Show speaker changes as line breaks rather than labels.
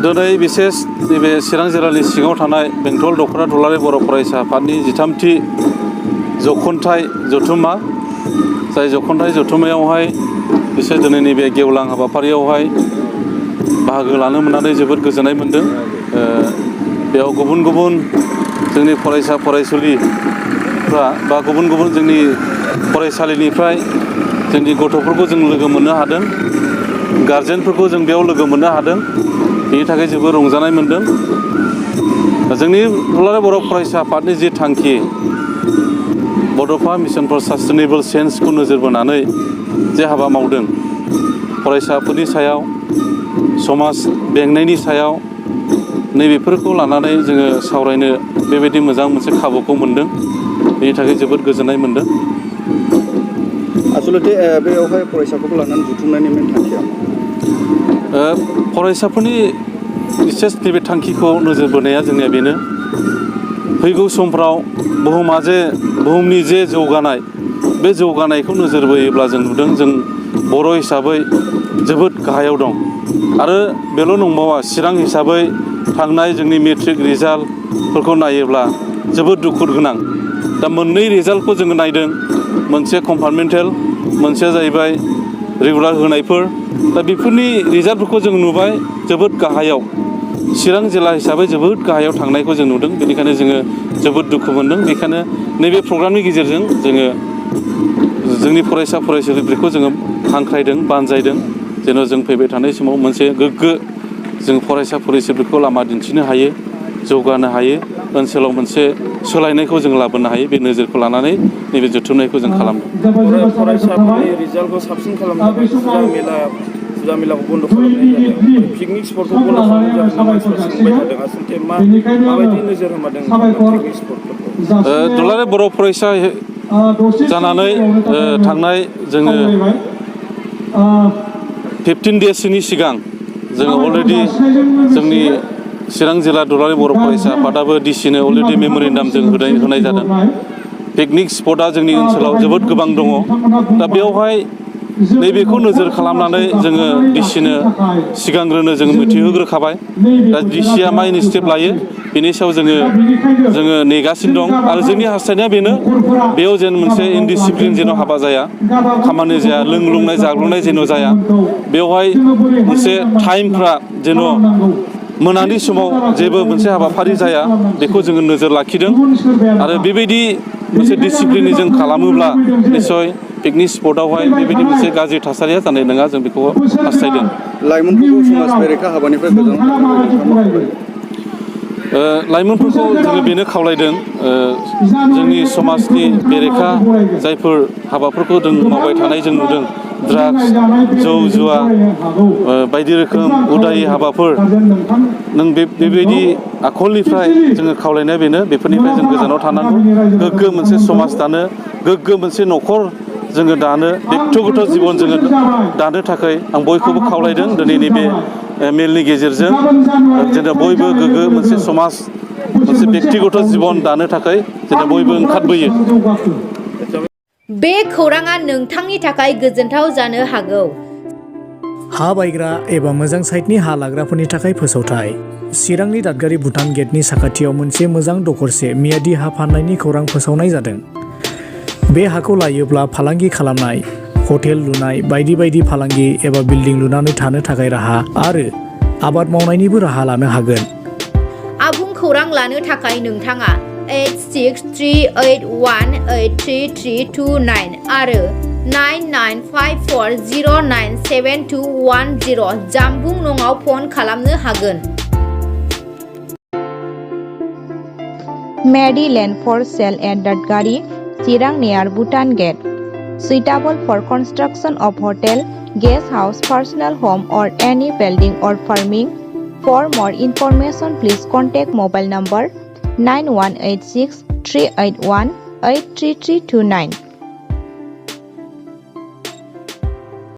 दिनै बिसेस नैबे चिरां जिल्लानि सिङाव थानाय बेंटल दख'रा दुलाराय बर' फरायसा आफादनि 13थि जख'न्थाइ जथुम्मा जाय जख'न्थाइ जथुम्मायावहाय बिसोर दिनै नैबे गेवलां हाबाफारियावहाय बाहागो लानो मोननानै जोबोद गोजोननाय मोनदों। बेयाव गुबुन गुबुन जोंनि फरायसा फरायसुलिफ्रा बा गुबुन गुबुन जोंनि फरायसालिनिफ्राय जोंनि गथ'फोरखौ जों लोगो मोननो हादों, गारजेनफोरखौ जों बेयाव लोगो मोननो हादों। बेनि थाखाय जोबोद रंजानाय मोनदों। जोंनि दुलाराय बर' फरायसा आफादनि जि थांखि बड'फा मिशन फर सास्टेनेबल चेन्जखौ नोजोर बोनानै जे हाबा मावदों, फरायसाफोरनि सायाव समाज बेंनायनि सायाव नैबेफोरखौ लानानै जोङो सावरायनो बेबायदि मोजां मोनसे खाबुखौ मोनदों। बेनि थाखाय जोबोद गोजोननाय मोनदों।
आसलथे बेयावहाय फरायसाफोरखौ लानानै जुथुमनायनि मेन थांखिया
फरायसाफोरनि बिसेस नैबे थांखिखौ नोजोर बोनाया जोंनिया बेनो, फैगौ समफ्राव बुहुमनि जे जौगानाय, बे जौगानायखौ नोजोर बोयोब्ला जों नुदों जों बर' हिसाबै जोबोद गाहायाव दं। आरो बेल' नंबावा, चिरां हिसाबै थांनाय जोंनि मेट्रिक रिजाल्टफोरखौ नायोब्ला जोबोद दुखु गोनां। दा मोननै रिजाल्टखौ जोङो नायदों, मोनसे कम्पार्टमेन्टेल, मोनसेया जाहैबाय रेगुलार होनायफोर। दा बेफोरनि रिजाल्टफोरखौ जों नुबाय जोबोद गाहायाव, चिरां जिल्ला हिसाबै जोबोद गाहायाव थांनायखौ जों नुदों। बेनिखायनो जोङो जोबोद दुखु मोनदों। बेखायनो नैबे प्रग्रामनि गेजेरजों जोङो जोंनि फरायसा फरायसुलिफोरखौ जोङो हांख्रायदों, बानजायदों, जेन' जों फैबाय थानाय समाव मोनसे गोग्गो जों फरायसा फरायसुलिफोरखौ लामा दिन्थिनो हायो, जौगानो हायो, ओनसोलाव मोनसे सोलायनायखौ जों लाबोनो हायो। बे नोजोरखौ लानानै नैबे जथुमनायखौ जों खालामदों।
फरायसाफोरनि रिजाल्टखौ साबसिन खालामनो थाखाय फुजा मेलाखौ बन्द' खालामनाय जादों, पिकनिक स्पटखौ बन्द' खालामनाय जादों होनना मानसिफ्रा सोंबाय थादों। आसलथे माबायदि नोजोर होमारदों पिकनिक स्पटफोरखौ?
दुलाराय बर' फरायसा जानानै थांनाय जोङो 15 डेससोनि सिगां जोङो अलरेडि जोंनि चिरां जिल्ला दुलाराय बर' फरायसा आफादाबो डिसिनो अलरेडि मेम'रेन्डाम जों होनाय जादों। पिकनिक स्पटआ जोंनि ओनसोलाव जोबोद गोबां दङ। दा बेवहाय नैबेखौ नोजोर खालामनानै जोङो डिसिनो सिगांग्रोनो जोङो मिथिहोग्रोखाबाय। दा डिसिया मा इनिसिएटिभ लायो बेनि सायाव जोङो नेगासिनो दं। आरो जोंनि हास्थायनाया बेनो, बेयाव जेन मोनसे इनडिसिप्लिन जेन' हाबा जाया, खामानि जाया, लोंलुंनाय जाग्लुंनाय जेन' जाया। बेवहाय मोनसे टाइमफ्रा जेन' मोनानि समाव जेबो मोनसे हाबाफारि जाया, बेखौ जोङो नोजोर लाखिदों। आरो बेबायदि मोनसे डिसिप्लिनै जों खालामोब्ला निस्सय पिकनिक स्पटआवहाय बेबायदि मोनसे गाज्रि थासारिया जानाय नङा, जों बेखौ हास्थायदों।
लाइमोनफोरखौ समाज बेरेखा हाबानिफ्राय गोजानाव थानो थाखाय नोंथाङा मा खावलायो?
लाइमोनफोरखौ जोङो बेनो खावलायदों, जोंनि समाजनि बेरेखा जायफोर हाबाफोरखौ जों मावबाय थानाय जों नुदों, ड्राग्स, जौ जुवा, बायदि रोखोम उदायि हाबाफोर, नों बेबायदि आखलनिफ्राय जोङो खावलायनाया बेनो, बेफोरनिफ्राय जों गोजानाव थानांगौ। गोग्गो मोनसे समाज दानो, गोग्गो मोनसे न'खर जोङो दानो, बेक्तिगत जिबन जोङो दानो थाखाय आं बयखौबो खावलायदों दिनैनि बे मेलनि गेजेरजों। जेन' बयबो गोग्गो मोनसे समाज, मोनसे बेक्तिगत जिबन दानो थाखाय जेन' बयबो ओंखारबोयो।
बे खौराङा नोंथांनि थाखाय गोजोनथाव जानो हागौ।
हा बायग्रा एबा मोजां साइटनि हा लाग्राफोरनि थाखाय फोसावथाय। चिरांनि दादगारि भुटान गेटनि साखाथियाव मोनसे मोजां दखरसे मियादि हा फाननायनि खौरां फोसावनाय जादों। बे हाखौ लायोब्ला फालांगि खालामनाय, हटेल लुनाय, बायदि बायदि फालांगि एबा बिल्डिं लुनानै थानो थाखाय राहा आरो आबाद मावनायनिबो राहा लानो हागोन।
आबुं खौरां लानो थाखाय नोंथाङा 8638183329 आरो 9954097210 जानबुं नङाव फन खालामनो हागोन।
Medi land for sale at Dadgari, Chirang near Bhutan Gate. Suitable for construction of hotel, guest house, personal home or any building or farming. For more information, please contact mobile number 9186 381 83329.